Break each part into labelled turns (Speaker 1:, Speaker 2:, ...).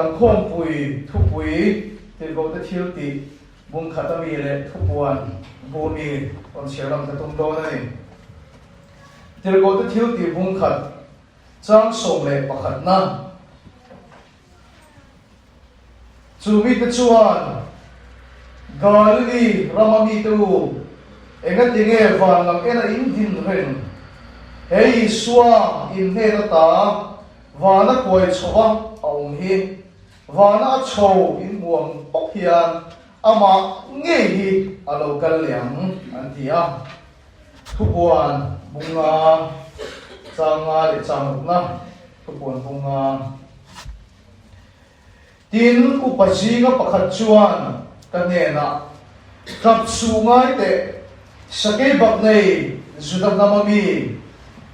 Speaker 1: Kan khawmpui thupui tirhkohte thil tih bung khat ami leh thupuan bu mi rawn chhiar lam ka tum dawn a ni. Tirhkohte thil tih bung khat chang 11 na. Chu mite chuan Galili rama mite u, engatinge van lam ena in din reng? He Isua in hnen ata Vana kuai chho a a awm hi, vana a chho in hmu ang bawk hian amah ngei hi a lo kal leh ang, an ti a. Thupuan bunga changa leh changrukna thupuan bunga. Tin, upa zinga pakhat chuan ka hnenah, Ṭap suh ngai teh, sakei bak nei Juda hnam ami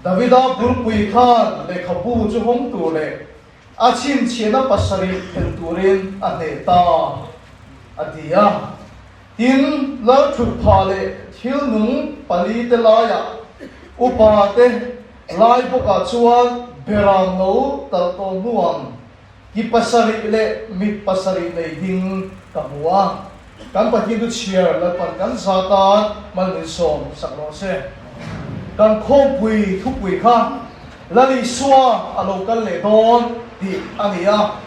Speaker 1: Davida bulpui khan lehkhabu chu hawng tur leh a chhinchhiahna pasarih phelh turin a hneh ta, a ti a. Tin, Lalṭhutphah leh thil nung palite laiah upate lai bawkah chuan beram lo talh tawh hnuang Ki pasarih leh mit pasarih nei ding ka hmu a, kan Pathian chu chhiar Lalpan kan za tan mal min sawm sak rawh se. Kan khawmpui thupui kha Lal Isua a lo kal leh dawn tih a ni a,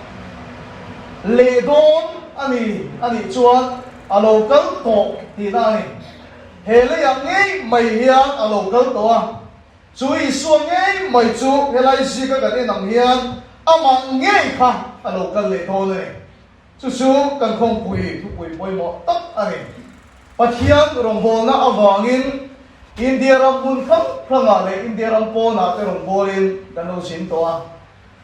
Speaker 1: leh dawn a ni a nih chuan a lo kal tawh tihna a ni. He leiah ngei mai hian a lo kal tawh a. Chu Isua ngei mai chu helai zika kan en ang hian amah ngei kha a lo kal leh dawn a ni. Chu chu kan khawngpui thupui pawimawh tak a ni. Pathian rawngbawlna avangin India ram hmun hrang hrangah leh India ram pawnah te rawngbawlin kan lo zin tawh a.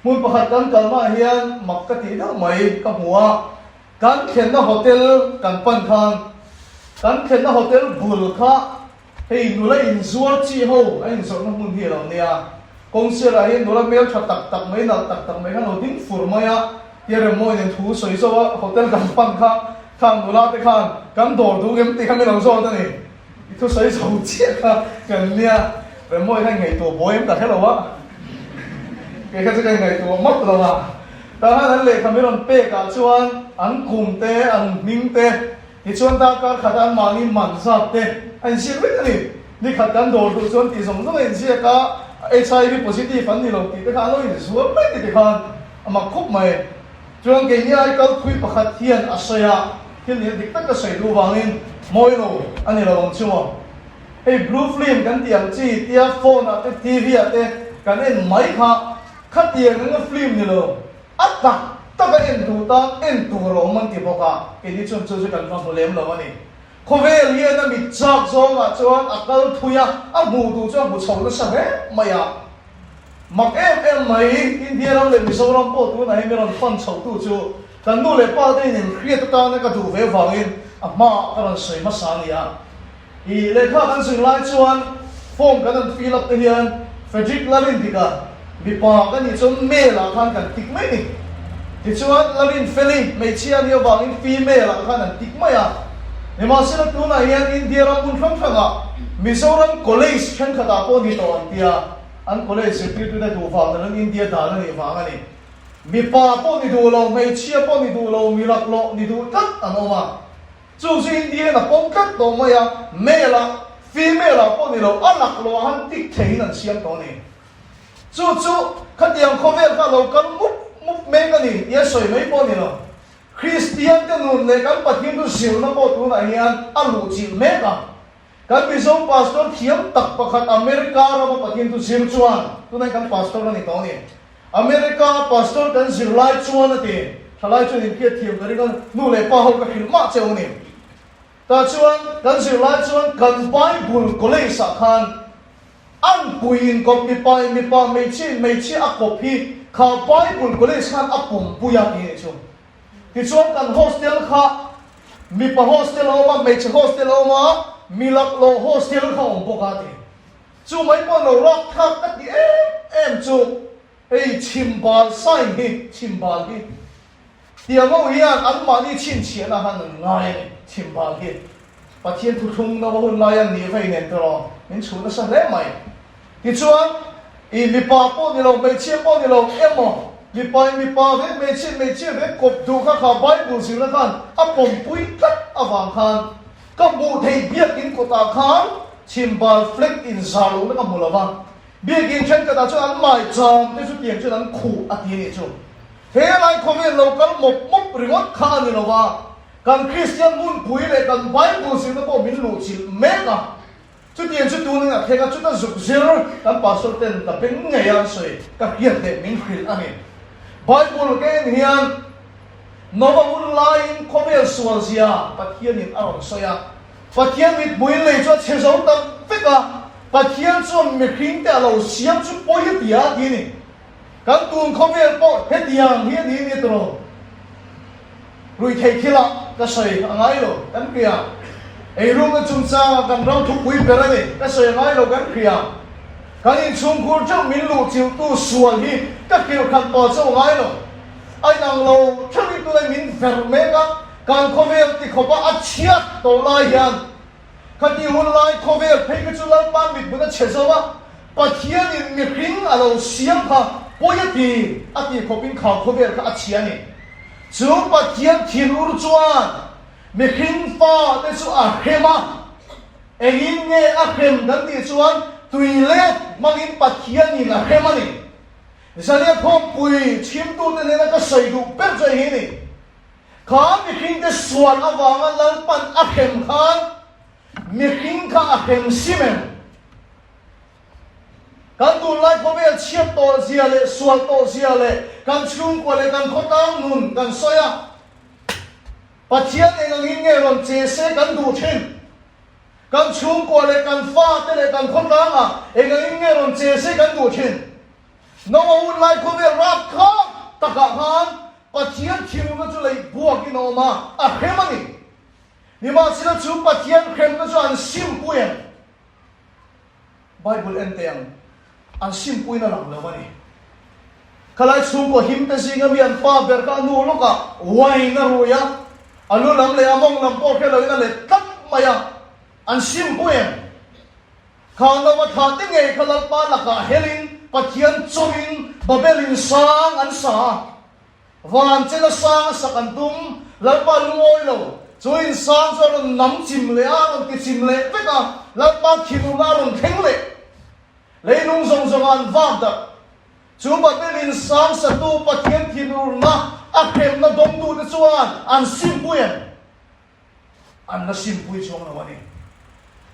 Speaker 1: Hmun pakhat kan kalnaah hian mak ka tih deuh mai ka hmu a, kan thlenna hotel kan pan khan kan thlenna hotel bul kha Hei nula inzuar chi ho a inzawrhna hmun hi a lo nia. Kawngsirah hian nula hmeltha tak tak mai, nalh tak tak mai khan lo ding fur mai a, tia Remmawi nen thu sawi zawh a, hotel kan pan kha khang nula te khan kan dawr duh ngem tih kha min lo zawt a ni. I thu sawi zo chiah kha kan nia. Remmawi khan ngaihtuah buai em ka hre lo a, kei kha chu ka ingaihtuah map lo a. Tah khan an lehkha min rawn pek ah chuan an kum te, an hming te, Tichuan darkar khat an mahni man zat te a inziak vek a ni. Ni khat kan dawr duh chuan tih zawng zawng a inziak a, HIV positive an ni lo tih te kha an lo inzuar mai ti te khan a mak khawp mai. Chuan keini ai kal phui pakhat hian a sawi a, thil nih dik tak ka sawi duh vangin mawi lo a ni lo ang chu maw. Hei blue film kan tih ang chi tia phone ah te TV ah te kan en mai kha khatiang anga film ni lo. A tak tak a en duh tan en tur a awm an ti bawk a, keini chuan chu chu kan va hmu lem lo a ni. Khawvel hian a mit chak zawngah chuan a kal thui a, a hmuh duh chu a hmu chho nasa hle mai a. Mak em em mai, India ram leh Mizoram pawh tunah hian mi rawn fan chhotu chu kan nu leh pa te in inhriat atana ka duh ve vangin a hmaah ka rawn sawi hmasa a ni a. I lehkha kan zir lai chuan form kan han fill up te hian Frederick Lalindika mipa ka nih chuan male ah khan kan tick mai ni. Tichuan Larinfeli hmeichhia nih avangin female ah khan an tick mai a. Nimahsela tunah hian India ram hmun hrang hrangah Mizoram college thenkhatah pawh ni tawh an tia, an college zirtirtute duh vang na lan India dan a nih vang a ni. Mipa pawh ni duh lo, hmeichhia pawh ni duh lo, mi laklawh ni duh tlat an awm a. Chu chu Indian a pawm tlat tawh mai a, male ah, female ah pawh ni lo, a laklawh ah han tik theiin an siam tawh a ni. Chu chu khatiang khawvel kha a lo kal mup mup mek a ni tia sawi mai pawh a ni lo. Kristian te nun leh kan Pathian chu zirna pawh tunah hian a luh chilh mek a. Kan Mizo pastor thiam tak pakhat America rama Pathian chu zir chuan, tunah hian kan pastor a ni tawh a ni. America pastor kan zir lai chuan a ti, thalai chuan inhriat thiam ka ring a, nu leh pa ho ka hrilh mah cheu a ni. Tah chuan kan zir lai chuan kan Bible college ah khan an pui inkawp mipa in mipa, hmeichhia in hmeichhia a kawp hi kha Bible college khan a pawmpui a ti a nih chu. Tichuan kan hostel kha mipa hostel a awm a, hmeichhe hostel a awm a, mi laklawh hostel kha a awm bawk a ti. Chu mai pawh lo rak thlak ka ti em em chu hei chhimbal sign hi chhimbal hi tiang ho hian an mahni chhinchhiahna han an ngai a ni chhimbal hi Pathian thuthlung na hun lai an nih vei nen tawh min chhuh nasa hle mai tichuan i mipa pawh ni lo hmeichhia pawh ni lo emaw. Mipa in mipa vek, hmeichhia in hmeichhia vek kawp duh kha kha Bible zirna khan a pawmpui tlat avang khan ka hmuh theih biakinn kawtah khan chhimbal flag in zar lohna ka hmu lo va. Biakinn thenkhatah chuan an maicham te chu tiang chuan an khuh a ti a nih chu. He lai khawvel lo kal mawp mawp ringawt kha a ni lo va, kan Kristian hmunpui leh kan Bible zirna pawh min luhchilh mek a. Chutiang chu tunin a thleng a, chuta zuk zir kan pastor ten ka beng ngei a an sawi, ka hriat leh min hrilh a ni. Bible ka en hian Nova hun laiin khawvel sual zia Pathianin a rawn sawi a, Pathian mithmuin lei chu a chhe zo tak vek a, Pathian chuan mihring te a lo siam chu pawi a ti a ti a ni. Kan tun khawvel pawh hetiang hi a ni ni tawh. Ruihtheih thilah ka sawi a ngai lo, kan hria. Eirukna chungchangah kan ram thupui ber a ni, ka sawi a ngai lo, kan hria. Kan inchhungkhur theuh min luhchilhtu sual hi ka hrilh khat tawh chauh a ngai lo. A inang lo theuhin tunah min verh mek a, kan khawvel tikhawpa a chhiat tawh lai hian Khati hun lai khawvel phei kha chu Lalpa mithmun a chhe zo a, Pathianin mihring a lo siam kha pawi a ti a tih khawpin kha khawvel kha a chhia a ni. Chu Pathian thinur chuan mihring fate chu a hrem a, engin nge a hrem kan tih chuan tui let hmangin Pathianin a hrem a ni. Zania khawmpui chhimtute nena ka sawi duh ber chu hei hi a ni. Kha mihringte sual avanga Lalpan a hrem khan mihring kha a hrem sim em? Kan tunlai khawvel chhiat tawh zia leh sual tawh zia leh kan chhungkua leh kan khawtlang nun kan sawi a, Pathian eng angin nge rawn che se kan duh thin? Kan chhungkua leh kan fate leh kan khawtlangah eng angin nge rawn che se kan duh thin? Noah hun lai khawvel rapthlak takah khan Pathian thilna chu lei buakin a awm a, a hrem a ni. Nimahsela chu Pathian hremna chu an simpui em? Bible en teh ang, an simpuiin a lang lo a ni. Khalai chhungkaw himte zinga mi an pa ber kha a nu lawkah wine a rui a, a lu lam leh a mawng lam pawh hre loin a let tlat mai a, an simpui em? Kha Noa thla te ngei kha Lalpa lakah helin Pathian chawin Babel in sang an sa a, van chena sang a sak an tum, Lalpa lungawi lo, chu in sang chu a rawn nam chim leh a, a rawn ti chim leh vek a, Lalpa thinurna a rawn thleng leh. Leilung zawng zawngah an vak darh. Chu Babel in sang satu Pathian thinurna a hremna dawngtute chuan an simpui em? An la simpui chuang lo a ni.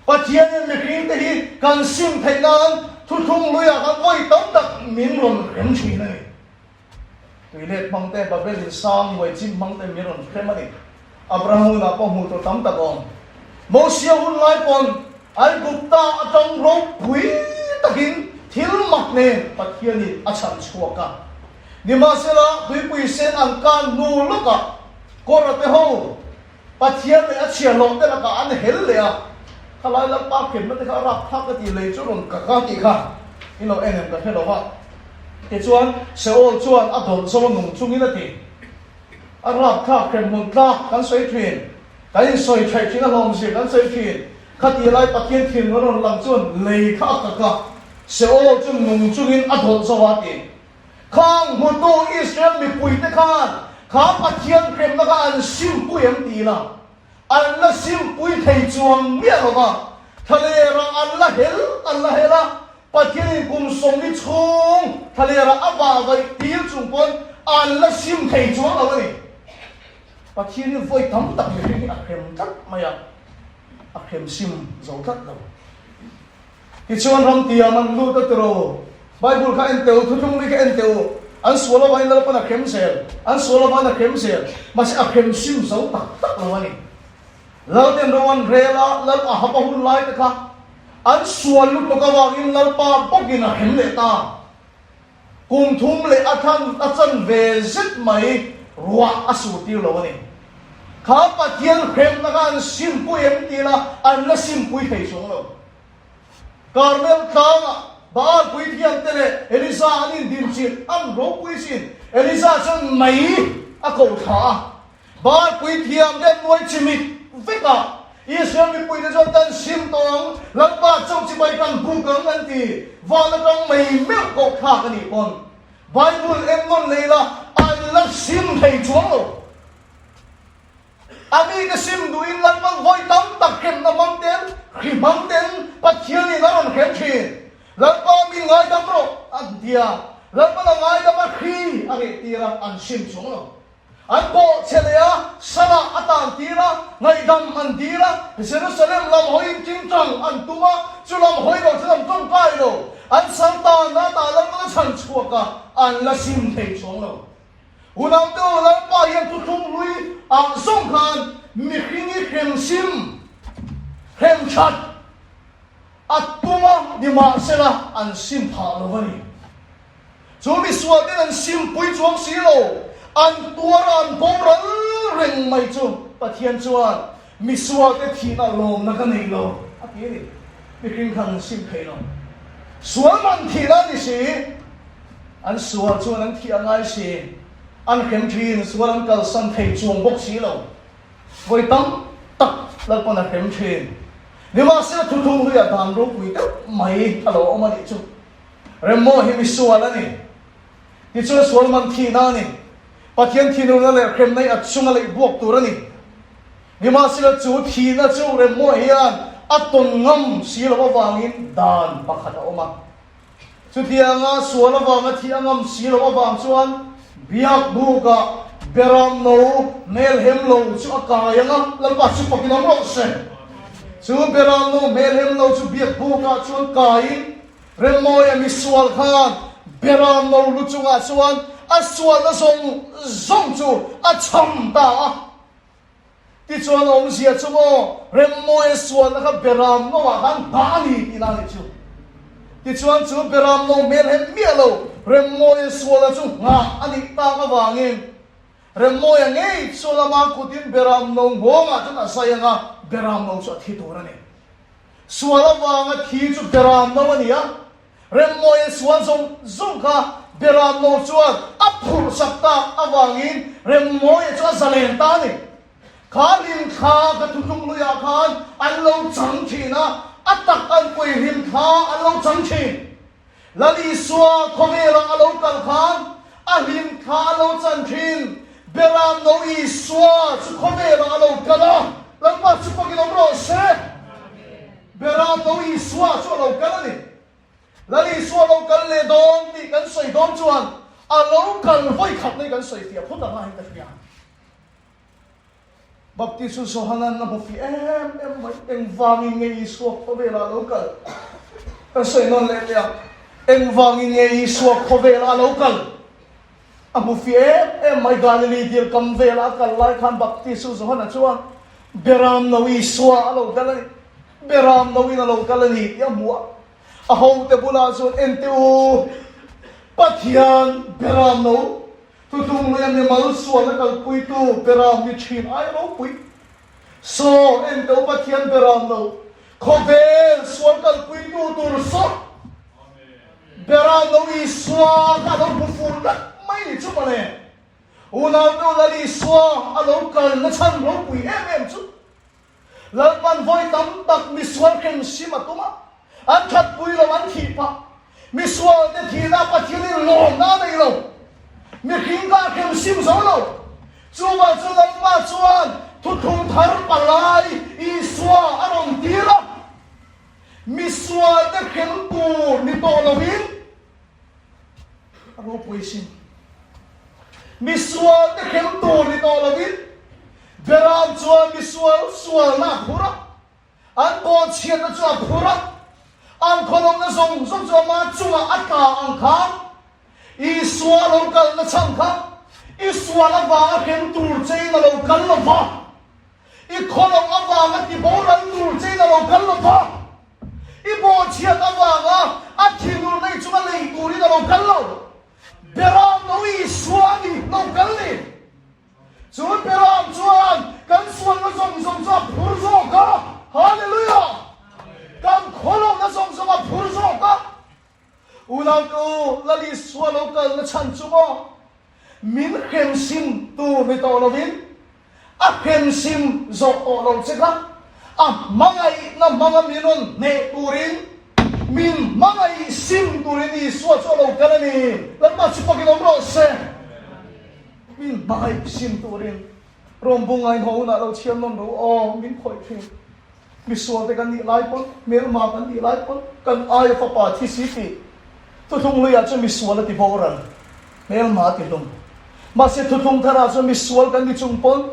Speaker 1: Pathianin mihringte hi kan sim theih nan thuthlung luiah kan vawi tam tak min rawn hrem thin a ni. Tuilet hmang te, Babel in sang hnuai chim hmang te min rawn hrem a ni. Abraham hunah pawh hmuh tur tam tak a awm. Mosia hun lai pawn Aigupta atang ropui takin thil mak nen Pathianin a chhan chhuak a. Nimahsela, tuipui sen an kan hnu lawkah Kawra te ho, Pathian leh a chhiahhlawh te lakah an hel leh a, khalai Lalpa hremna te kha a rapthlak ka tih lei chu rawn ka ka tih kha i lo en em ka hre lo va. Tichuan, Seol chuan a dawlh zo nung chungin a ti. A rapthlak hremhmun tlak kan sawi thin, kan insawi thaih thin a hlawmzia kan sawi thin. Khatih lai Pathian thinlung a rawn lang chuan lei kha a kak a, Seol chu nung chungin a dawlh zo a ti. Khang hmutu Israel mipuite khan kha Pathian hremna kha an simpui em ti ila, an la simpui thei chuang miah lo va, thlalerah an la hel an la hel a, Pathianin kum sawmli chhung thlalerah a vah vaih tir chung pawn an la sim thei chuang lo a ni. Pathianin vawi tam tak mihring hi a hrem tlat mai a, a hrem sim zo tlat lo. Tichuan ram tiam an lut a tiro. Bible kha en teh u, thuthlung ri kha en teh u. An sual avangin Lalpan a hrem zel, an sual avangin a hrem zel. Mahse a hrem sim zo tak tak lo a ni. Lalten ro an rel a, Lal Ahab a hun lai te kha an sual lutuk avangin Lalpa bawkin a hrem leh ta. Kum thum leh a than a chan ve zet mai ruah a sur tir lo a ni. Kha Pathian hremna kha an simpui em ti la, an la simpui thei chuang lo. Karmel tlangah Baal puithiamte leh Elisa an indinchilh an ropui sin. Elisa chuan mei a ko thla a. Baal puithiamte an nuai chimit vek a. Israel mipuite chuan kan sim tawh ang, Lalpa chauh chibai kan buk ang an ti. Van atang mei meuh koh thlak a nih pawn. Bible en nawn leh ila an la sim thei chuang lo. A mite sim duhin Lalpan vawi tam tak hremna hmang ten, hri hmang ten Pathianin a rawn hrem thin. Lalpa mi ngaidam rawh an ti a, Lalpan a ngaidam a hri a reh tir a, an sim chuang lo. An pawh chhe leh a, Salah a tan tir a, ngaihdam an dil a, Jerusalem lam hawiin tingtang an tum a, chu lam hawi lo chu lam tawngtai lo, an sal tan a tah lam a chhan chhuak a, an la sim thei chuang lo. Unau te u, Lalpa hian thuthlung hlui ah zawng khan mihring i hrem sim, hrem that a tum a, nimahsela an sim phah lo a ni. Chu misual ten an simpui chuang si lo, an tuar a an boral reng mai chu Pathian chuan misual te thihna lawmna ka nei lo a ti a ni. Mihring khan an sim thei lo. Sual man thihna a ni si, an sual chuan an thih a ngai si, an hrem thin, sual an kalsan thei chuang bawk si lo. Vawi tam tak Lalpan a hrem thin. Nimahsela thuthlung hluiah dan ropui deuh mai a lo awm a nih chu. Remmaw hi misual a ni. Tichuan sual man thihna a ni. Pathian thinurna leh hremna hi a chunga leih buak tur a ni. Nimahsela chu thihna chu Remmaw hian a tawn ngam si loh avangin dan pakhat a awm a. Chutianga sual avanga thih a ngam si loh avang chuan biak bukah beram no hmelhem lo chu a kai ang a, Lalpa chu fakin awm rawh se. Chu beram no hmelhem lo chu biak bukah chuan kaiin Remmawia misual khan beram no lu chungah chuan a sualna zawng zawng chu a cham ta a. Tichuan awmzia chu maw Remmawia sualna kha beram no ah khan dah a ni tihna a nih chu. Tichuan chu beram no hmel hem miah lo Remmawia sualna chu nghah a nih tak avangin Remmawia ngei chuan ama kutin beram no nghawngah chuan a zai ang a, beram no chu a thi tur a ni. Sual avanga thi chu beram no a ni a, Remmawia sual zawng zawng kha beram no chuan a phurh sak tak avangin Remmawia chu a zalen ta a ni. Kha hlimthla ka thutlung luiah khan an lo chang thin a, a tak an pui hlimthla an lo chang thin. Lal Isua khawvelah a lo kal khan a hlimthla a lo chan thin. Beram no Isua chu khawvelah a lo kal a, Lalpa chu pakin awm rawh se. Beram no Isua chu a lo kal a ni. Lal Isua lo kal leh dawn tih kan sawi dawn chuan a lo kal vawi khat mai kan sawi fiah phawt ang a hei ka hria. Baptistu Johanan a hmu fih em em mai, engvangin nge Isua khawvelah a lo kal? Kan sawi nawn leh teh ang, engvangin nge Isua khawvelah a lo kal? A hmu fih em em mai, Galili dil kam velah a kal lai khan Baptistu Johana chuan Beram no Isua a lo kal a ni, Beram no in a lo kal a ni tih a hmu a. A hote bulah chuan enteh u, Pathian Beram no Thutlung luia mimal sualna kalpuitu beram ni thin ai ropui. Saw ento Pathian beram lo, khawvel sual kalpuitu tur saw beram lo Isua kha a lo hmu fur vek mai ni chu mawle. Unaunu Lal Isua a lo kalna chhan ropui em em chu. Lalpan vawi tam tak misual hrem sim a tum a, an thatpui lo an thih phah. Misual te thihna Pathian in lawmna a nei lo. Mihring kha a hrem sim zo lo. Chuvang chu Lalpa chuan thuthlung thar palai Isua a rawn tir a, misual te hrem tur ni tawh loin, A ropui sin. Misual te hrem tur ni tawh lovin Beram chuan misual sualna a phur a, an bawhchhiatna chu a phur a, an khawlawmna zawng zawng chu ama chungah a tla ang khan Isua lo kalna chhan kha i sual avanga hrem tur chein a lo kal lo va, i khawlawm avanga tiboral tur chein a lo kal lo va. I bawhchhiat avanga a thinur nei chunga lei turin a lo kal lo. Beram no Isua a ni, lo kal ni. Chu Beram chuan kan sualna zawng zawng chu a phur zawk a. Hallelujah! Kan khawlohna zawng zawng a phur zawk a. Unau u, Lal Isua lo kalna chhan chu maw min hremsim tur ni tawh lovin a hremsim zawh tawh lo che kha a hmangaihna hmanga min rawn hneh turin. Min hmangaih sim turin Isua chu a lo kal a ni. Lalpa chu fakin awm rawh se. Min hmangaih sim turin rawngbung ngainhaw hunah lo chhiar nawn ro aw, min khawih thin. Misual te kan nih lai pawn, hmelma kan nih lai pawn, kan aia fapa thi si tih thuthlung hluiah chuan misual a ti boral, hmelma a ti hlum. Mahse thuthlung tharah chuan misual kan ni chung pawn,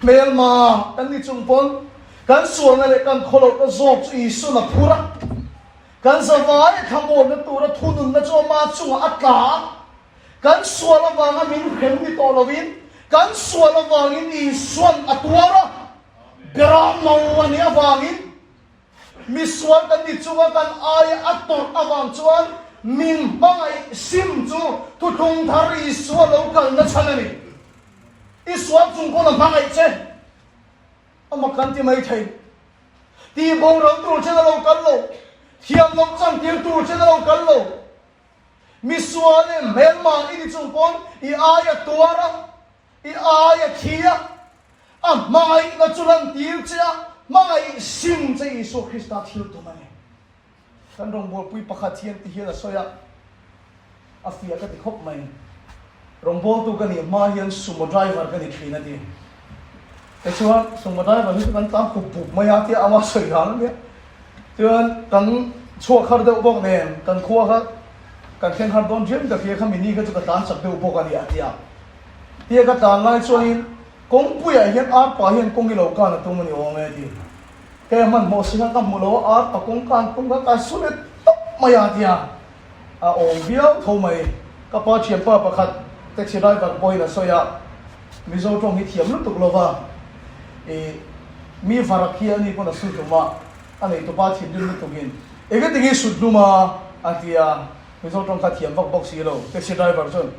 Speaker 1: hmelma kan ni chung pawn, kan sualna leh kan khawlohna zawk chu Isuan a phur a, kan zavai thlamuanna tura thununna chu ama chungah a tla a, kan sual avanga min hrem ni tawh lovin, kan sual avangin Isuan a tuar a. Beram no a nih avangin misual kan ni chunga kan aia a tawrh avang chuan min hmangaih sim chu thuthlung thar Isua lo kalna chhan a ni. I sual chung pawn a hmangaih che a mak kan ti mai thei. Tih boral tur chen a lo kal lo, thiam loh chantir tur chen a lo kal lo. Misual leh hmelma i ni chung pawn i aia tuar a, I ai a thi a, a hmangaihna chu lantir che a, hmangaih sim che Isua Krista thil tum a ni. Kan rawngbawlpui pakhat hian ti hian a sawi a, a fiah ka ti khawp mai. Rawngbawltu ka nih hma hian sumo driver ka ni thin a ti. Tichuan sumo driver hi chu kan tlang pup pup mai a tia ama sawi dan a nia. Chuan kan chhuak har deuh bawk nen kan khua kha kan thleng har dawn riam ka hria kha mini kha chu ka tlan chak deuh bawk a ni a tia. Tia ka tlan lai chuanin kawngpuiah hian arpa hian kawng i lo kan a tum a ni awm e ti. Kei a hmanhmawh si khan ka hmu lo a, arpa kawng kan tum kha ka su let tawp mai a tia a awm viau tho mai. Ka pa thianpa pakhat taxi driver pawhin a sawi a, Mizo tawng hi thiam lutuk lo va, i mi varak hi ani pawn a su hlum a, a neitupa thinrim lutukin engati nge sut hlum a a ti a, Mizo tawng kha thiam vak bawk si lo taxi driver chuan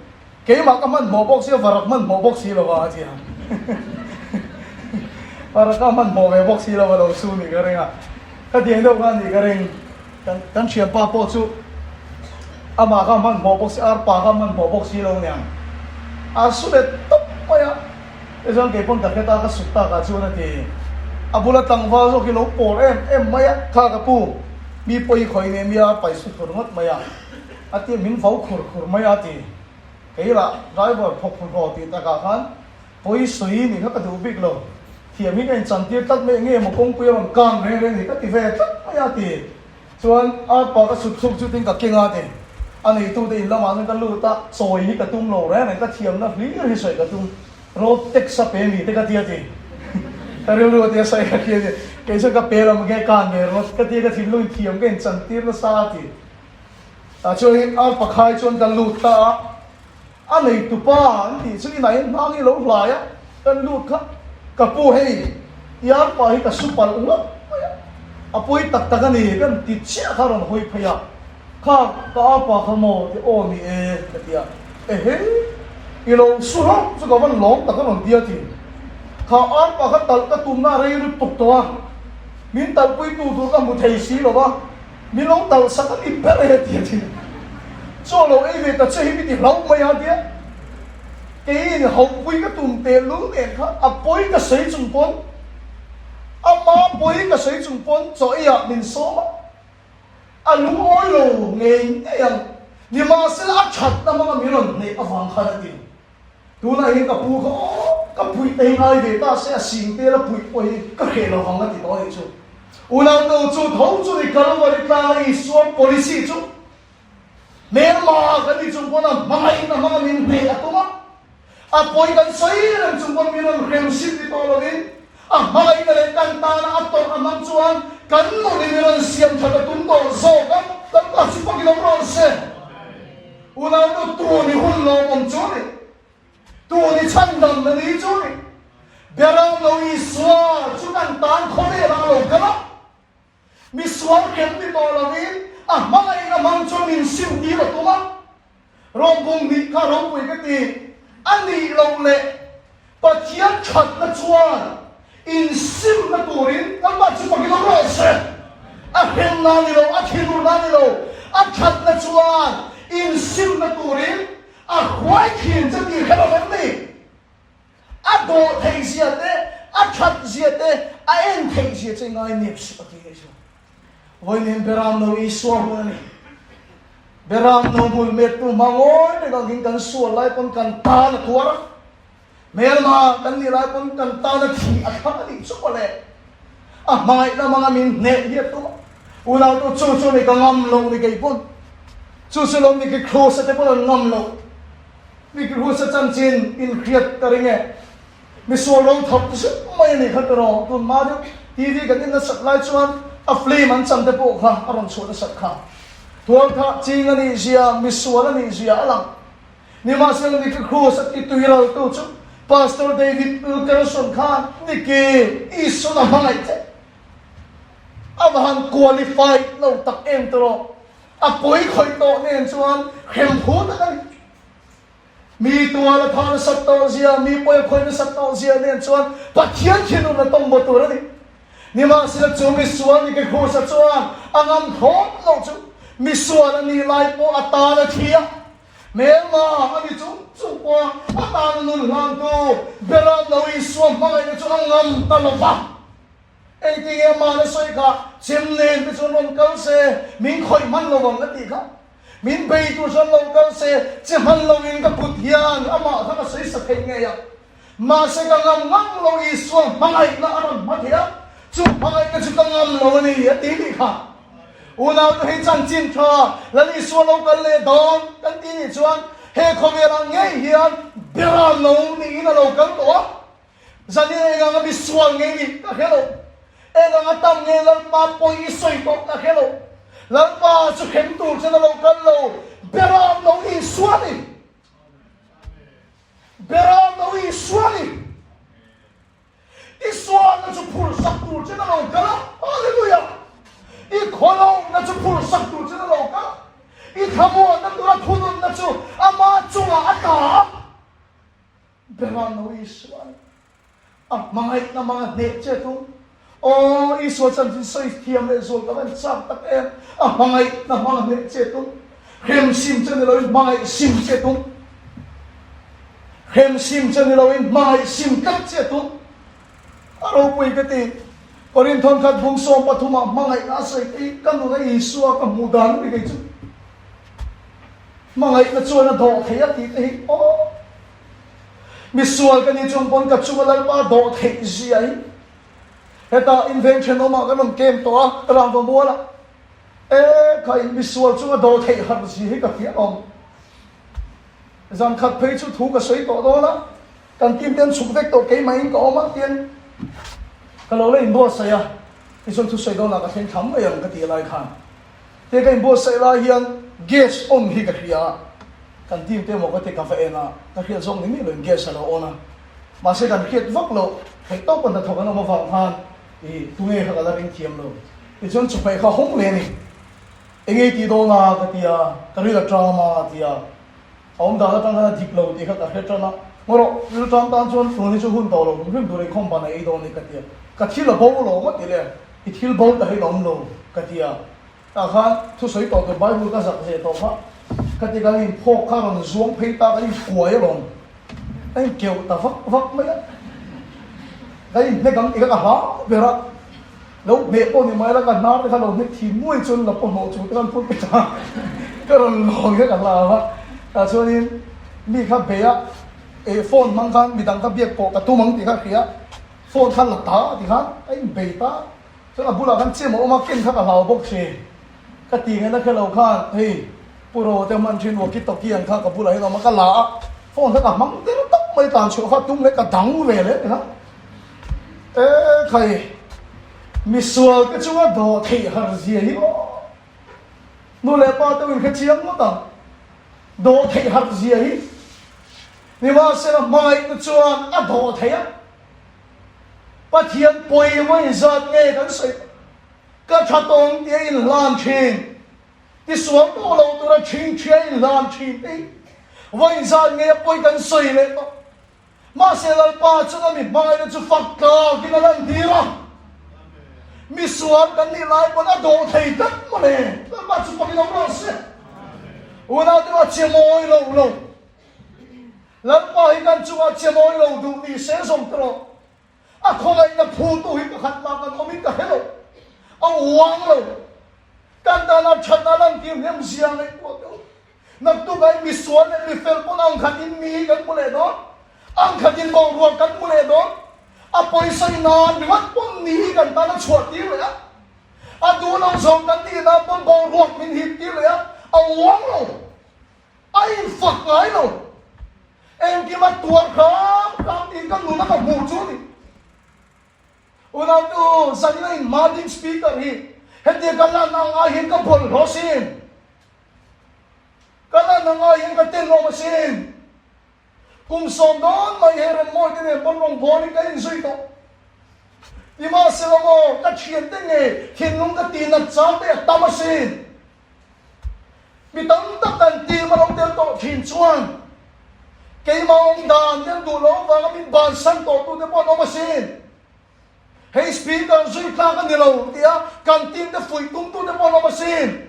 Speaker 1: Keimah ka hmanhmawh bawk sia, varak hmanhmawh bawk si lo a, a ti a. Varak a hmanhmawh ve bawk si lo a lo su nih ka ring a. Ka tiang deuh kha nih ka ring. Kan kan thianpa pawh chu amah kha hmanhmawh bawk si, arpa kha hmanhmawh bawk si lo aniang. A su leh tawp mai a. Tichuan kei pawn ka hre ta, ka sut takah chuan a ti. A bula tlangval zawk hi lo pawr em em mai a, kha ka pu, mi pawi khawi nen mi arpa i su thur ngawt mai a. A ti min vau khur khur mai a ti. Kei lah driver phawk phur hlawh tih takah khan pawi sawi nih kha ka duh bik lo. Thiam hi ka inchantir tlat mai enge maw kawngpui a rawn kang reng reng ni ka ti ve tlat mai a ti. Chuan arpa ka chhut chhuk chu tin ka keng a ti. A neitute in lamah chuan ka lut a, chawi hi ka tum lo reng reng ka thiamna hlir hi sawi ka tum. Road tax a pe mi te ka ti a ti. Ka rilru a tia sawi ka hria a ti. Kei chuan ka pe lam nge ka nge rawt ka tia ka thinlung in thiam ka inchantir nasa a ti. Tah chuanin ar pakhai chuan kan lut ta a, a neitupa an tih chu inah hian hmang hi lo hlai a, kan lut kha ka pu hei i arpa hi ka su palh ngawt mai a, a pawi tak tak a ni kan ti chiah kha a rawn hawi phei a, kha ka arpa kha maw ti aw ni e ka ti a, ehe i lo su hlauh chu ka van lawm tak a rawn ti a ti, kha arpa kha talh ka tumna a rei lutuk tawh a, min talhpui tu tur ka hmu thei si lo va. Min lo talh sak a ni ber e ti a ti. Chaw lo ei ve ta che hi mi ti hlauh mai a tia. Keiin hauhpui ka tum teh lul nen kha a pawi ka sawi chung pawn, ama pawi ka sawi chung pawn chaw eiah min sawm a, a lungawi lo ngei ngei ang. Nimahsela a thatna hmanga min rawn hneih avang khan a ti. Tunah hian ka pu kha aw ka puih te hi ngai ve ta se a sing tel a puih pawh hi ka hreh lo vang a ti tawh a nih chu. Unau chu tho chu ni Kalvari tlanga Isua policy chu hmelma kan ni chung pawn a hmangaih na hmanga min hneh a tum a, a pawi kan sawi reng chung pawn min rawn hrem sim ni tawh lovin a hmangaihna leh kan tana a tawrh a hmang chuan kan nun hi min rawn siam that a tum tawh zawk a, Lalpa chu pakin awm rawh se. Unaunu tuni hun lawmawm chu ni, tuni chhandamna ni chu ni. Beram lo Isua chu kan tan khawvelah a lo kal a, misual kem ni tawh lovin a hmangaihna hmang chu min simtir a tum a. Rawngbung nih kha ropui ka ti, a nih loh leh Pathian thatna chuan insimna turin Lalpa chu fakin awm rawh se. A hremna ni lo, a thinurna ni lo, a thatna chuan insimna turin a hruai thin che tih hre lo em ni? A dawh theih zia te, a that zia te, a en theih zia che ngai nep suh a ti ngei chu. Vawiin Beram no Isua hmun a ni. Beram no hmul mettu hma ngawi reng angin kan sual lai pawn kan tan a tuar a. Hmelma kan nih lai pawn kan tan a thi a thlang a nih chu mawle. A hmangaih lam anga min hneh hi a tum a. Unautu chu chu ni ka ngam lo ni kei pawn. Chu chu lawm ni ki Kross a te pawn an ngam lo. Ni ki Kross a chanchin inhriat ka ring e. Misual ro thawk zet mai a nih kha tiraw? Tun hma deuh TV kan en nasat lai chuan a film an chan te pawh kha a rawn chhuah nasat kha. Tualthah ching a nih zia, misual a nih zia a lang. Nimahsela Nicky Cruz a ti tuiraltu chu Pastor David Wilkerson khan Nicky, Isuan a hmangaih che. A va han qualified lo tak em tiraw? A pawi khawih tawh nen chuan hrem hu tak a ni. Mi tual a tha nasat tawh zia, mi pawi a khawi nasat tawh zia nen chuan Pathian thinur a tawng baw tur a ni. Nimahsela chu misual ni ke Krusa chuan a ngam thlawt loh chu misual a nih lai pawh a tan a thi a, hmelma a ni chung chung pawh a tan a nun hlantu Beram lo Isua hmangaihna chu a ngam ta lo va. Engtinge amah na sawi kha chem nen te chuan rawn kal se min khawih hman lo ang a tih kha. Min bei tur chuan lo kal se, che hman loin ka kut hian amah kha ka sawi sa theih ngei a. Mahse ka ngam ngang lo Isua hmangaihna a rawn hma thei a, chu hmangaihna chu ka ngam lo a ni a ti nih kha. Unaute hei chanchin tha Lal Isua lo kal leh dawn kan ti nih chuan he khawvelah ngei hian bera lo niin a lo kal tawh a. Zanin eng anga misual ngei nih ka hre lo. Eng anga tam nge Lalpa pawi i sawi tawh ka hre lo. Lalpa chu hrem tur chuan a lo kal lo. Beram lo Isua ni. Beram lo Isua ni. I sualna chu phur sak tur chuan a lo kal a. Hallelujah! I khawlohna chu phur sak tur chuan a lo kal a. I thlamuanna tura thununna chu ama chungah a ta a. Beram no Isua ni. A hmangaihna hmang a hneh che thung. Aw, Isua chanchin sawi thiam leh zual ka van chak tak em. A hmangaihna hmang a hneh che thung. Hrem sim che ni loin hmangaih sim che thung. Hrem sim che ni loin hmangaih sim tlat che thung. A ropui ka ti. Korinth thawnkhat bung 13 ah hmangaihna a sawi te hi ka nuna Isua ka hmuh dan a ni kei chu. Hmangaihna chuan a dawh thei a tih te hi aw. Misual ka ni chung pawn ka chunga Lalpa dawh theih zia hi hetah inveng thenawmah kan rawn kem tawh a, rangva mualah e kha in misual chunga dawh theih har zia hi ka fiah awm. Zan khat phei chu thu ka sawi tawh dawn a, kan team te an chhuk vek tawh keimahin ka awm a tian ka lo la inbuatsaih a, tichuan thusawi dawnah ka thleng tham mai ang ka tih lai khan. He ka inbuatsaih lai hian gas on hi ka hria a, kan team te emaw ka ti ka va en a, ka hriat zawk ni miah loin gas a lo on a, mahse kan hriat vak loh theih tawp a hnathawk an awm avang khan ih tunge kha ka la ring thiam lo. Tichuan chawhmeh kha hawng leh a ni. Eng ei tih dawn a ka ti a, ka ril a ṭam a a ti a, a awm dan atang khan a dik lo tih kha ka hre ṭan a, ngaw rawh, ril ṭam tan chuan tun hi chu hun tawh lo hrim hrim tur inkhawm ban a ei dawn a ni ka ti a, ka thil a bo lo ngawt ti le. I thil bo ta hi awm lo ka ti a, tah khan thusawi tawh tur Bible ka zak ve tawh kha, khati kan inphawk kha rawn zuang phei ta kan inkuai alawm, ka inkeuh ta vak vak mai a, ka inhnek ang tih kha ka hlau ber a, lo hmeh pawh ni mai la ka hnar te kha lo hnek thin nuai chuan la pawhnawh chung te khan phur pe ta ka rawn lawn kha ka hlau a, tah chuanin mi kha bei a, eh phone hmang khan midang kha biak pawh ka tum ang tih kha hria. Phone kha la ta ti khan a inbei ta, chuan a bulah khan chem a awm a, ken kha ka hlau bawk si. Ka ti ngaihna kha lo khan hei Pu Ro te hman thin walkie talkie ang kha ka bulah hian a awm a, ka la a, phone kha ka hmang der tawp mai tlan chhuah kha tum leh ka dang ve leh ti khan e khai misual te chunga dawh theih har zia hi aw nu leh pa te u inhre chiang ngawt ang dawh theih har zia hi. Nimahsela hmangaihna chuan a dawh thei a, Pathian pawimawh inzat nge kan sawi tawh? Ka tha tawng tia inhlan thin, tisual tawh lo tura chhingchhia inhlan thin te hi vainzat nge a pawi kan sawi leh tawh? Mahse Lalpa chuan a mi hmangaihna chu fak tlakin a lantir a, misual kan nih lai pawn a dawh thei tlat mawle. Lalpa chu fakin awm rawh se. Unaute a che mawi lo lo. Lalpa hi kan chungah che mawi lo duh ni se zawng te rawh. A khawngaihna phutu hi pakhat mah kan awmin ka hre lo. A uang lo. Kan tana thatna lantir hnem zia ngaihtuah teh u. Naktuk ah mi sual leh mi fel pawn ang khat in mi kan hmu leh dawn, ang khat in boruak kan hmu leh dawn. A pawisa in nan ringawt pawn ni hi kan tana chhuah tir leh a, a duh lo zawng kan tih nan pawn boruak min hip tir leh a, a uang lo, a infak ngai lo. Engkim a tuar hram hram tih ka nuna ka hmuh chu a ni. Unautu, zanin a inhma ding speaker hi hetia ka lan ang ai hian ka bawlhhlawh asin. Ka lan ang ai hian ka tenawm asin. Kum sawm dawn mai he Remmawi te nen pawn rawngbawlin ka inzui tawh. Nimahsela maw, ka thiante nge thinlung ka tihnat chang te a tam asin. Mi tam tak kan team a lo tel tawh thin chuan keimah awm dan te an duh loh avanga min bansan tawh tute pawh an awm asin. Hei speaker zui tlak a ni lo tia kan team te fuih tum tute pawh an awm asin.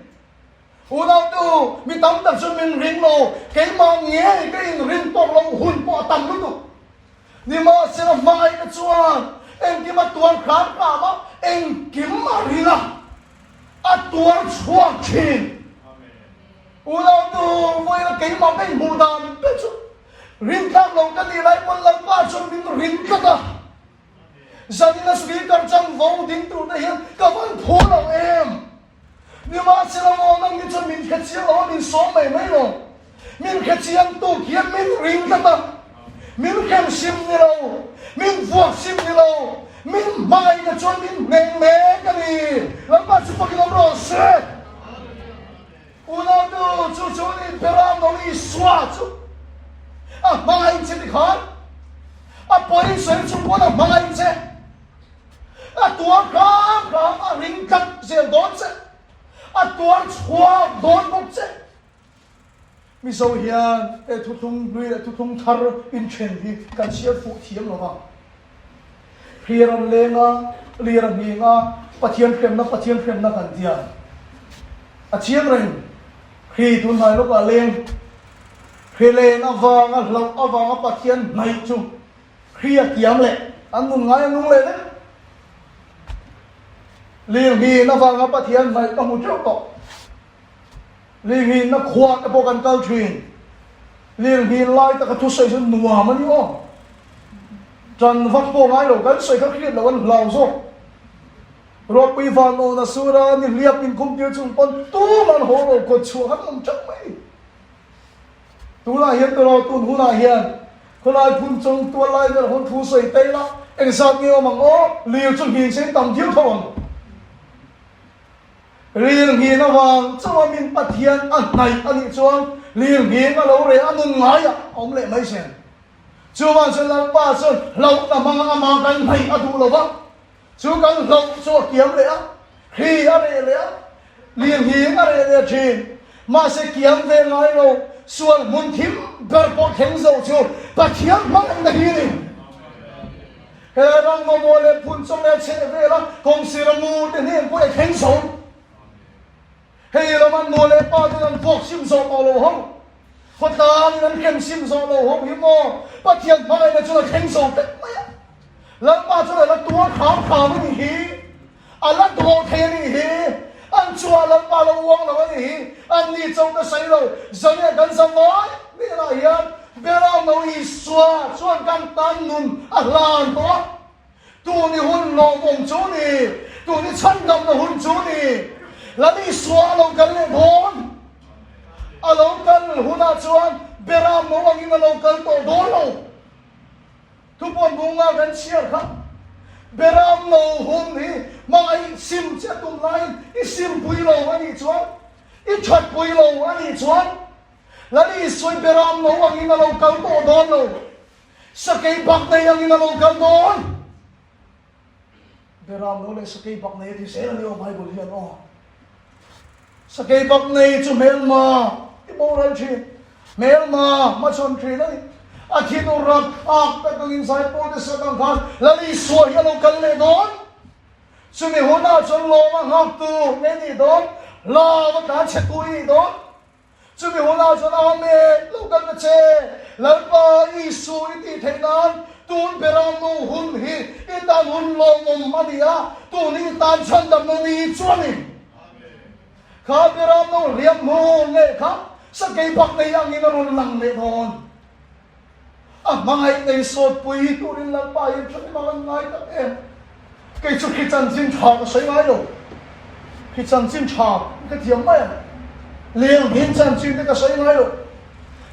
Speaker 1: Unau te u, mi tam tak chuan min ring lo, keimah ngei ka inrin tawk loh hun pawh a tam lutuk. Nimahsela hmangaihna chuan engkim a tuar hram hram a, engkim a ring a. A tuar chhuak thin. Unautu vawiin a keimah ka inhmuh dan te chu rintlak lo ka nih lai pawn Lalpa chuan min ring tlat a. Zanin a speaker chanvo ding tur te hian ka van phu lo em. Nimahsela maw nang hi chuan min hre chiang lo a, min sawm mai mai lo. Min hre chiang tuk hian min ring tlat a, min hrem sim ni lo, min vuak sim ni lo, min hmangaihna chuan min hneng mek a ni. Lalpa chu fakin awm rawh se. Unautu, chu chu ni Beram lo Isua chu a hmangaih che tikhan a pawi sawi chung pawn a hmangaih che. A tuar hram hram a ring tlat zel dawn che. A tuar chhuak dawn bawk che. Mizo hian he thuthlung hlui leh thuthlung thar inthen hi kan chhiar fuh thiam lo va. Hlir an leng a, lir a nghing a, Pathian hremna, Pathian hremna kan ti a. A chiang reng, hri tun hnai lawkah leng, hri len avanga hlauh avanga Pathian hnaih chu hri a kiam leh an nun ngai a nung leh vek. Lirnghin avanga Pathian hnaih ka hmu teuh tawh. Lirnghinna khua te pawh kan kal thin. Lirnghin lai taka thusawi chu nuam a ni aw. Tan vak pawh ngai lo, kan sawi kha hriat loh an hlau zawk. Ruahpui van awna sura ni hliap in khum tir chung pawn tum an haw lo kawt chhuah khan awm teuh mai. Tunah hian tawrh tun hunah hian khawlai phun chawng tual lai vel hawn thu sawi te ila engzat nge awm ang aw, lir chu nghin se in tam viau tho ang. Lir nghin avang chauha min Pathian a hnaih a nih chuan lir nghin a lo reh a nun ngaiah a awm leh mai zel. Chuvang chuan Lalpa chuan hlauhna hmanga amah kan hnaih a duh lo va, chu kan hlauh chu a kiam leh a, hri a reh leh a, lir nghin a reh leh thin. Mahse kiam ve ngai lo, sual hmun thim ber pawh thleng zo chu Pathian hmangaihna hi a ni. He ram mamawh leh phun chawm leh chheh vela kawngsir a ngur te hnen pawh e thleng zo. Hei lama nu leh pa ten an vuak sim zawh tawh lo ho, khawtlang in an hrem sim zawh lo ho hi maw Pathian hmangaihna chuan a thleng zo vek mai a. Lalpa chuan a la tuar hram hram a nih hi. A la dawh thei a nih hi. An chungah Lalpa lo uang lo a nih hi. An ni cho ka sawi lo. Zania kan zam mai hnenah hian Beram lo Isua chuan kan tan nun a hlan tawh a. Tuni hun lawmawm chu ni. Tuni chhandamna hun chu ni. Lal Isua a lo kal leh dawn. A lo kal hunah chuan Beram no angin a lo kal tawh dawn lo. Thupuan bunga kan chhiar kha Beram lo hun hi hmangaih sim che tum laiin i simpui lo a nih chuan, i thatpui lo a nih chuan, Lal Isui Beram lo angin a lo kal tawh dawn lo, sakei bak nei angin a lo kal dawn. Beram lo leh sakei bak nei a ti zel a ni aw Bible hian aw. Sakei bak nei chu hmelma i boral thin. Hmelma hmachhawn thin a ni. A thin ur ram ak tak angin zaipawl te sak ang khan Lal Isua hi a lo kal leh dawn. Chumi hunah chuan lawm a nghaktu nge nih dawn? Hlau a tlan chhetu i nih dawn? Chumi hunah chuan Amen, lo kal ta che, Lalpa Isu i tih theih nan tun bera nu hun hi i tan hun lawmawm a ni a, tun hi i tan chhandamna ni chu a ni. Kha Beram no hliam hnu leh kha sakei bak nei angin a rawn lang leh dawn. A hmangaih nei sawtpui turin Lalpa hian ṭha hlim a rawn ngai tak em? Kei chu khi chanchin ṭha ka sawi ngai lo. Khi chanchin ṭha ka thiam mai ang. Lirnghin chanchin te ka sawi ngai lo.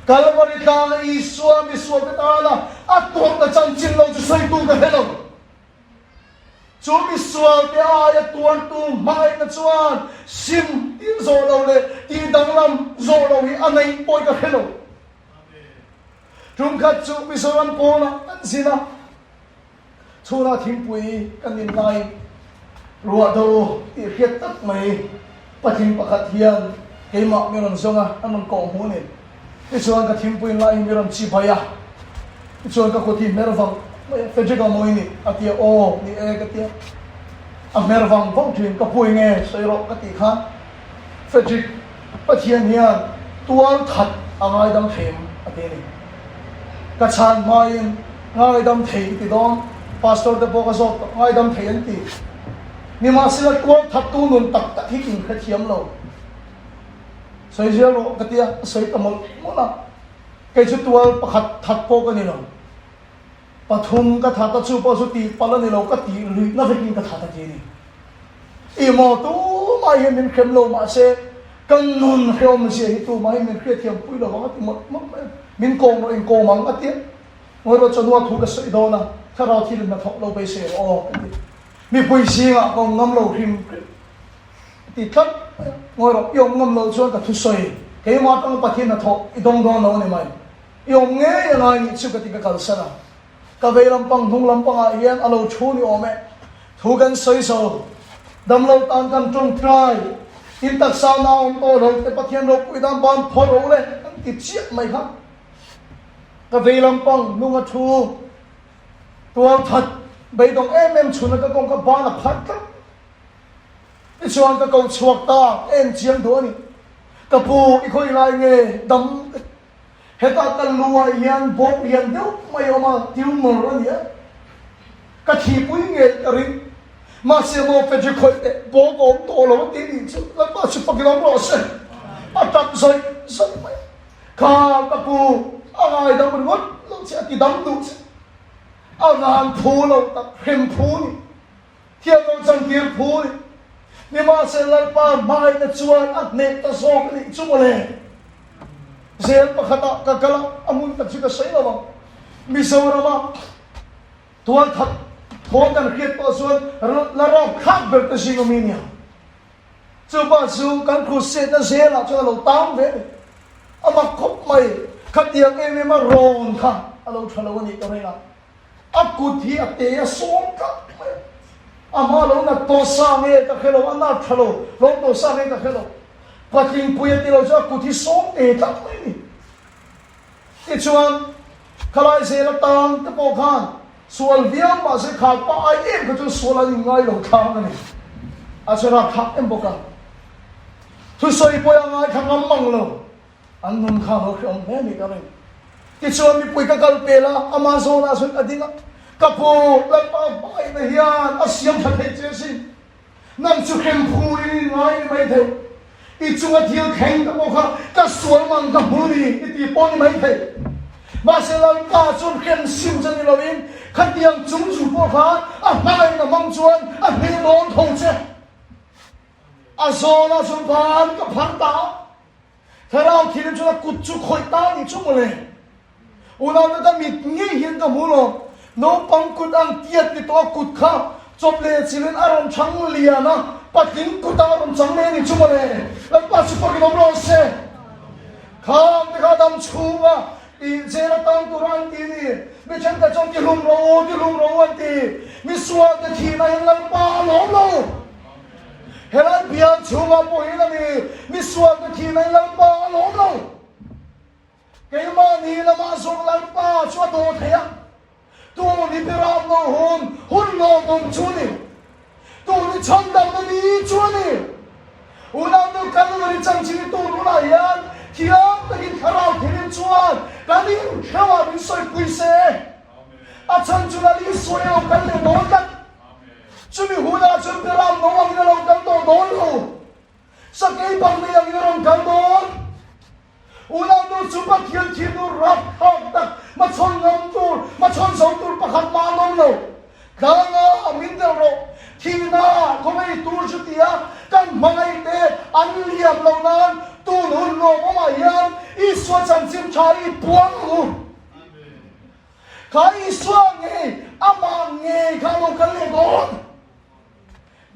Speaker 1: Kalvari tlanga Isua misualte tana a tuarna chanchin lo chu sawitu ka hre lo. Chu misualte aia tuartu hmangaihna chuan sim tir zawh lo leh tih danglam zawh lo hi a neih pawi ka hre lo. Tumkhat chu Mizoram pawnah kan zin a, chhunah thingpui kan in laiin ruah do tih hriat tak mai patling pakhat hian keimah mi rawn zawng a, an rawn kawh hmuh a ni. Tichuan ka thingpui in laiin mi rawn chi bai a, tichuan ka kut hi hmer vang mai a, Frederick a mawi ni? a ti a, Aw ni e ka ti a, a hmer vang vang thin, ka pui nge sawi rawh ka tih khan Frederick, Pathian hian tual that a ngaidam thei em? a ti a ni. Ka chhan hmain ngaidam thei i ti dawn, Pastor te pawh ka zawt tawh, ngaidam thei an ti. Nimahsela tual thattu nun tak tak hi inhrethiam lo. Sawi zel rawh ka ti a, a sawi ta mawlh mawlh a. Kei chu tual pakhat that pawh ka ni lo. Pathum ka that a, chu pawh chu tih palh a ni lo, ka tih luihna vekin ka that a ti a ni. I maw tumah hian min hrem lo mahse ka nun hrehawm zia hi tumah hian min hriatthiam pui lo vang a ti mawlh mawlh mai a, min kawm rawh inkawm ang a ti a, ngawi rawh chawhnua thu ka sawi dawn a, thlarau thil in hnathawk lo beisei rawh aw ka ti. Mipui zingah ka awm ngam lo hrim hrim a ti tlat mai a, ngawi rawh i awm ngam loh chuan ka thusawi keimah atanga Pathian hnathawh i dawng dawn lo a ni mai. I awm ngei a ngai nih chu ka ti ka kalsan a. Ka vei lampang hnung lampangah hian a lo thu ni awm e. Thu kan sawi zo. Damlo tan kan tawngtai. In taksa na awm tawh lo te Pathian ropui dan ban phawt ro le kan ti chiah mai kha. Ka vei lampang hnung a thu tual that beidawng em em chhun a ka kawng kha ban a phat tlat. Tichuan ka ko chhuak ta en chiang duh a ni. Ka pu i khawi lai nge dam ka ti. Heta ka luah hian bawk lian deuh mai a awm a, tumor a ni a. Ka thihpui ngei ka ring. Mahse maw Frederick khawih teh, bawk a awm tawh lo a ti nih chu Lalpa chu fakin awm rawh se. A tap zawih zawih mai a. Kha ka pu, a ngaidam ringawt lo che, a ti dam duh che. A ngan phu lo tak, hrem phu ni. Thiam lo chantir phu ni. Nimahse Lalpa hmangaihna chuan a hneh ta zawk a nih chu mawle. Zel pakhatah ka kal a, a hmun tak chu ka sawi lo ang. Mizorama tualthat thawn kan hriat pawh chuan la rawk thlak ber te zing awm i nia. Chupa chu kan crusade-na zelah chuan a lo tang ve a ni. A mak khawp mai, khatiang em em a rawn kha a lo tha lo a nih ka ring a. A kut hi a te a sawm tlat mai a. A hma lo nat tawh sa nge ka hre lo, a nat tha lo, hlawm tawh sa nge ka hre lo. Patling pui a ti lo chu a kut hi sawm te tlat mai a ni. Tichuan, khalai zel atang te pawh khan sual viau mahse kha pa ai em kha chuan sual an inngai lo thlang a ni. A che rapthlak em bawk a. Thusawi pawh a ngaithla ngam mang lo. An nun kha lo hre awm hle ni ka ring. Tichuan mipui ka kal pel a, ama zawnah chuan ka ding a, Ka pu, Lalpa hmangaihna hian a siam tha thei che sin. Nang chu hrem phu in i ngai ni mai thei. I chunga thil thleng te pawh kha ka sual mang ka hmu ni i ti pawh ni mai thei. Mahse Lalpa chuan hrem sim che ni loin khatiang chung chu pawh kha a hmangaihna hmang chuan a hneh dawn tho che. A zawnah chuan ban ka phar ta a. Thlarau thil chuan a kut chu khawih ta nih chu mawle. Unaute ka mit ngei hian ka hmu lo. Naupang kut ang tiat ni tawh a kut kha chawp leh chilhin a rawn chang lian a, patling kut ah a rawn chang leh nih chu mawle. Lalpa chu fakin awm rawh se. Khang te kha dam chhunga i jail a tang tur a an ti ni. Mi thenkhat chuan ti hlum rawh u, ti hlum rawh u an ti. Mi sual te thihna hian Lalpa a lawm lo. Helai bial chhungah pawhin a ni, misualte thihna in Lalpa a lawm lo. Keimahni lamah zawng Lalpa chu a daw thei a, tun hi Biram no hun, hun lawmawm chu a ni. Tun hi chhandamna ni chu a ni. Unaunu Kalvari chanchin hi tun hunah hian thiam takin thlarau thirin chuan kan inhreuh ah min sawipui se. A chhan chu Lal Isua i lo kal leh dawn tlat. Chumi hunah chuan Beram no angin a lo kal tawh dawn lo. Sakei bak. Tlanga min delh rawh, thihna khawvei tur chu tia kan hmangaihte an liam loh nan tun hun lawmawmah hian Isua chanchin tha i puang ang u. Kha Isua ngei, amah ngei kha lo kal leh dawn.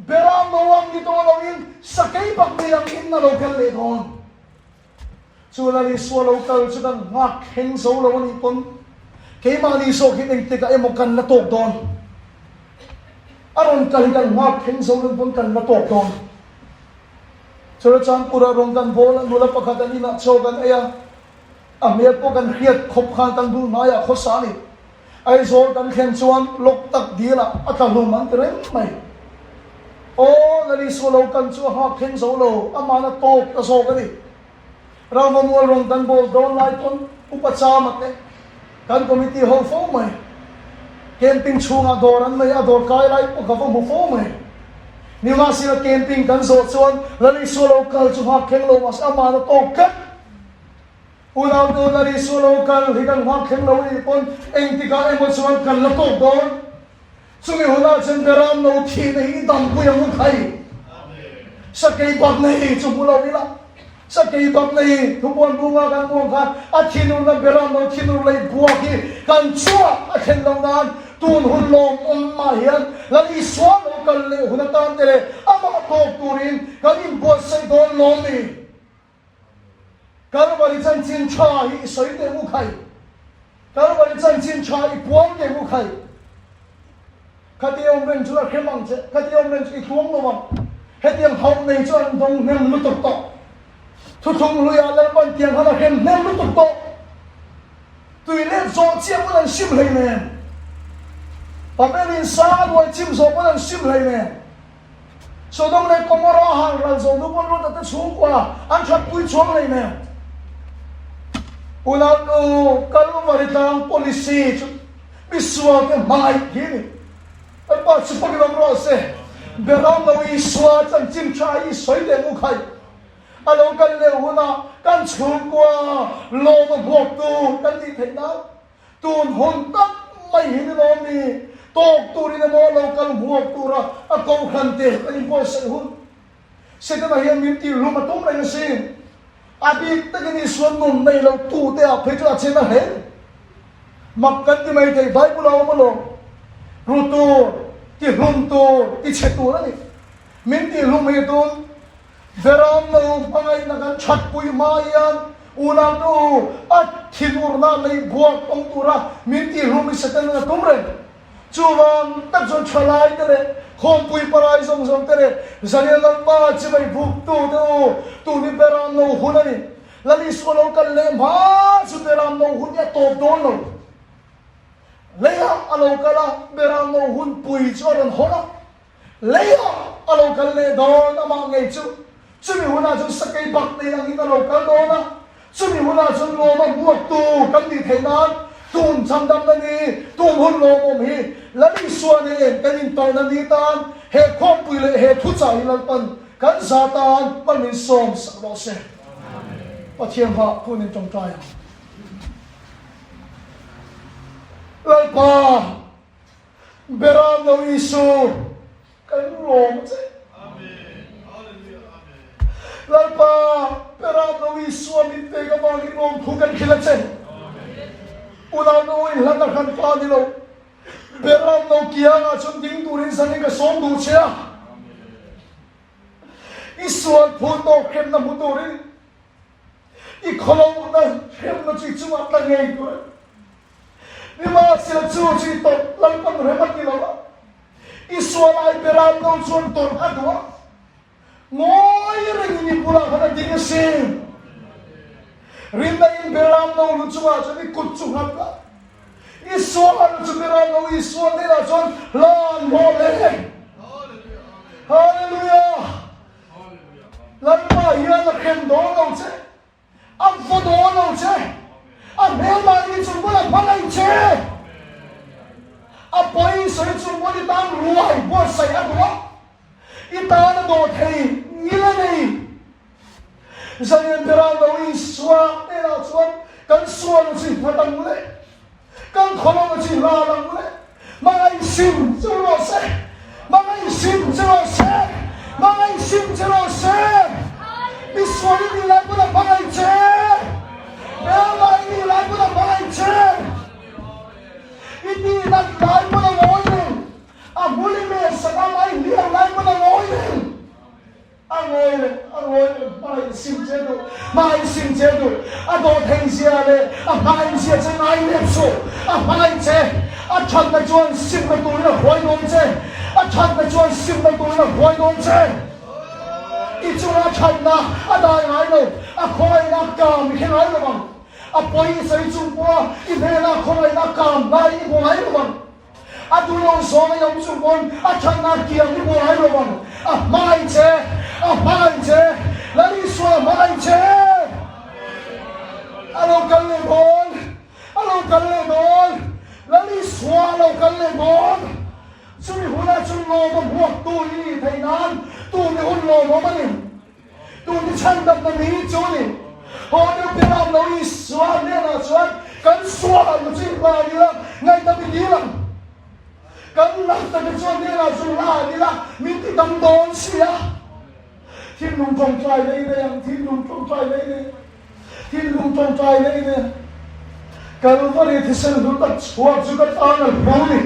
Speaker 1: Beram no ang ni tawh loin sakei bak nei angin a lo kal leh dawn. Chu Lal Isua lo kal chu kan nghak thleng zo lo a nih pawn keimahni zawk hian engtikah emaw kan la tawk dawn. A rawn kal hi kan nghak thleng zo lo pawn kan la tawk dawn. Churachandpur-ah rawn kan bawl a, nula pakhat an inah chaw kan ei a, a hmel pawh kan hriat khawp khan kan bul hnaiah khawsa a ni. Aizawl kan thlen chuan lawk tak dilah a tla hlum an ti reng mai. Aw, Lal Isua lo kan chu a nghak thleng zo lo, amahna tawk ta zawk a ni. Rangvamual rawn kan bawl dawn lai pawn Upa Chama te kan committee ho fo mai. Camping chhungah dawr an nei a, dawr kai lai pawh ka va hmu fo mai. Nimahsela camping kan zawh chuan Lal Isua lo kal chu nghak thleng lo mahse amahna tawk tlat. Unaute Lal Isua lo kal hi kan nghak thleng lo nih pawn engtikah emaw chuan kan la tawk dawn. Chumi hunah chuan Beram no thihna hi i dampui ang u khai. Sakei bakna hi chu hmu lo ila. Sakei bakna hi thupuan bunga kan puang khan a thinurna Beram no thinur lei buak hi kan chhuak a thlen lo nan tun hun lawmawm mah hian Lal Isua lo kal leh hun atan te leh amah tawk turin kan inbuatsaih dawn lawm ni. Kalvari chanchin tha hi i sawi teh mu khai. Kalvari chanchin tha i puang teh mu khai. Khati awm reng chu a hrem ang che, khati awm reng chu i tluang lo ang. Hetiang hauh nei chu an dawng hnem lutuk tawh. Thuthlung hluiah Lalpan tiang khan a hrem hnem lutuk tawh. Tui let zawh chiah pawn an sim hlei nen. Babel in sang a luai chim zawh pawn an sim hlei nen. Sodom leh Gomorrah han ral zo nu pawn Lota te chhungkua an that pui chuang hlei nen. Unau Kalvari tlang policy chu misual te hmangaih hi a ni. Lalpa chu pakin awm rawh se. Beram lo Isua chanchin tha hi i sawi leh mu khai. A lo kal leh hunah kan chhungkua lawm a hmuaktu kan nih theih nan. Tun hun tak mai hi ni lawm mi tawk turin emaw lo kal hmuak tura a kohhran te kan inbuatsaih hun. Setana hian min tih hlum a tum reng asin. A bik takin Isua nun nei lo tute ah phei chuan a che na hle. Mak kan ti mai thei, Bible ah a awm alawm. Ru tur, ti hlum tur, ti chhe tur a ni. Min tih hlum hi tun Beram lo hmangaihna kan thatpui hma hian unau a thinurna lei buak awm tura min tihhlum i Satan a tum reng. Chuvang tak chuan thalai te leh khawmpui palai zawng zawng te leh Zaniel Lalpa chibai buktu te u tuni Beram lo hun a ni. Lal Isua lo kal leh hma chu Beram lo hun hi a tawp dawn lo. Leiah a lo kal a, Beram lo hun pui chu a rawn hawng a. Leiah a lo kal leh dawn amah ngei chu. Chumi hunah chuan sakei bak nei angin a lo kal dawn a, chumi hunah chuan lawma hmuaktu kan nih theih nan tun chhandamna ni, tun hun lawmawm hi Lal Isua nen kan intawhna ni tan he khawmpui leh he thuchah hi Lalpan kan za tan hman min sawm sak rawh se. Pathian hmah hun in tawngtai ang. Lalpa! Beram lo Isu, kan lawm che. Lalpa, Beram lo Isua min pek avangin lawmthu kan hrilh a che. Unau nu in hlan a hran pa ni lo. Beram lo kiangah chuan ding turin zanin ka sawm duh che a. I sual phur tawk hremna hmu turin i khawlohna hremna chu i chungah tla ngei tur a ni. Nimahsela chu chu i tawrh Lalpan rem a ti lo a, i sual ai beram lo chuan tawrh a duh a, ngawi rengin i bulah khan a ding asin. Rinna in beram lo lu chungah chuan i kut chu nghat la, i sual lu chu beram lo Isua hnenah chuan hlan rawh le. Hallelujah! Lalpa hian a hrem dawn lo che. A vaw dawn lo che. A hmelmahni chung pawn a hmangaih che. A pawi sawi chung pawn i tan ruai buatsaih a duh a, i tan a dawh thei ngil a nei. Zalian bera lo Isua hnenah chuan kan sual chi nghat ang le, kan khawlo chi hlan ang le. Hmangaih sim che rawh se! Hmangaih sim che rawh se! Hmangaih sim che rawh se! Mi sual i nih lai pawn a hmangaih che! Hmelma i nih lai pawn a hmangaih che! I tih nat lai pawn a ngawi reng! A hmul i meh sak a, mai hliau lai pawn a ngawi reng! A ngawi reng, a ngawi reng, hmangaih sim che duh, hmangaih sim che duh, a dawh theih zia leh a hmangaih zia che ngai lep suh, a hmangaih che, a thatna chuan simna turin a huai dawn che, a thatna chuan simna turin a huai dawn che. I chunga a thatna a dai ngai lo, a khawngaihna a kam i hre ngai lo vang, a pawi i sawi chung pawha i hnena a khawngaihna a kam lai i hmu ngai lo vang. A duh lo zawng i awm chung pawn a thatna kiang i buai lo ang. A hmangaih che, a hmangaih che, Lal Isua a hmangaih che. A lo kal leh dawn, a lo kal leh dawn, Lal Isua a lo kal leh dawn. Chumi hunah chu lawm a hmuak tu i nih theih nan tuni hun lawmawm a ni. Tuni chhandamna ni chu a ni. Haw deuh Beram lo Isua hnenah chuan kan sual na chu i hlan ila, ngaihdam i dil ang. Kan lakna te chuan hnenah chu hlan ila, min ti dam dawn si a. Thinlung tawngtai lei nei ang, thinlung tawngtai lei nei, thinlung tawngtai lei nei. Kalvari thisen hlu tak chhuak chu ka tan a hlu ni.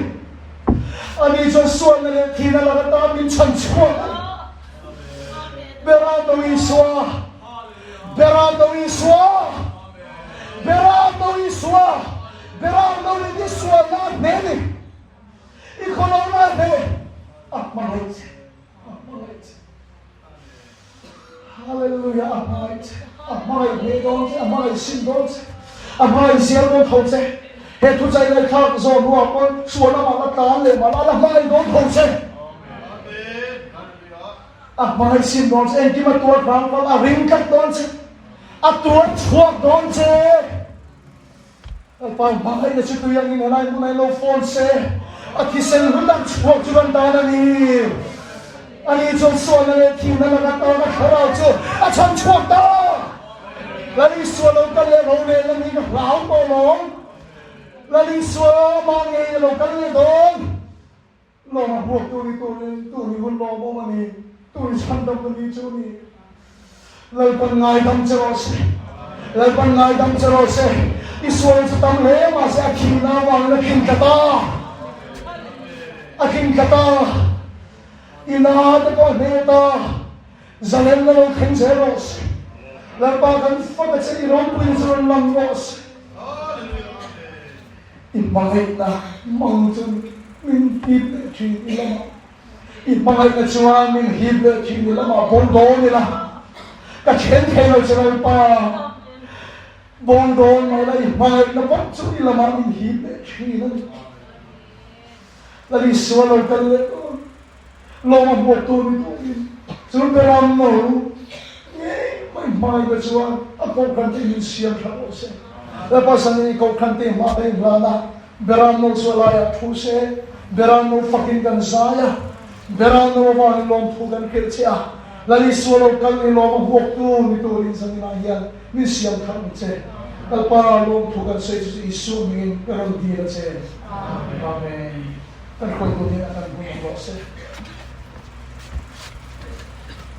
Speaker 1: Ani chuan sualna leh thihna laka tan min chhan chhuak a ni. Beram no Isua, Beram no Isua, Beram no Isua, Beram no in i sualna a hne ni, i khawlohna a hne, a hmangaih che, a hmangaih che. Hallelujah, a hmangaih che, a hmangaih hne dawn che, a hmangaih sim dawn che, a hmangaih zel dawn tho che. He thuchai ngaihthlak zawh hnuah pawn sual lamah la tlan leh mahla a la hmangaih dawn tho che. A hmangaih sim dawn che, engkim a tuar vang vang, a ring tlat dawn che, a tuar chhuak dawn che. Lalpa hmangaihna chu tui angin helai hmunah i lo fawn se, a thisen hlu tak chhuak chu kan tan a ni. Ani chuan sualna leh thihna laka tan a thlarau chu a chhan chhuak ta. Lal Isua lo kal leh rorel a ni ka hlau tawh lawm. Lal Isua amah ngei a lo kal leh dawn. Lawm a hmuak tur i turin tur i hun lawmawm a ni, tur i chhandam a ni chu ni. Lalpan ngaidam che rawh se, Lalpan ngaidam che rawh se, i sual chu tam hle mahse a thihna avangin a tling tlat a, a tling tlat a, i na te pawh a hneh ta, zalenna lo thleng zel rawh se. Lalpa kan fak a che, i ropuina chu rawn lang rawh se. I hmangaihna mang chu min hip leh thin i lamah, i hmangaihna chuan min hip leh thin i lamah bawng dawn ila, ka then thei lo che Lalpa, bawng dawn mai la i hmangaihna bawk chu i lamah min hip leh thin a ni. Lal Isua lo kal leh dawn, lawm a hmuak tur ni turin chu Beram no ngei mai hmangaihna chuan a kohhran te min siam tha rawh se. Lalpa Sangin i kohhran te hma ka inhlan a, Beram no chu a laiah thu se, Beram no fakin kan zai a, Beram no avangin lawmthu kan hrilh che a, Lal Isua lo kal ni lawm a hmuaktu ni turin zaninah hian min siam thar ang che. Lalpa lawmthu kan sawi chu chu Isua hmingin ka rawn dil a che. Amen. Kan hruaitu hnenah kan hmu ang rawh se.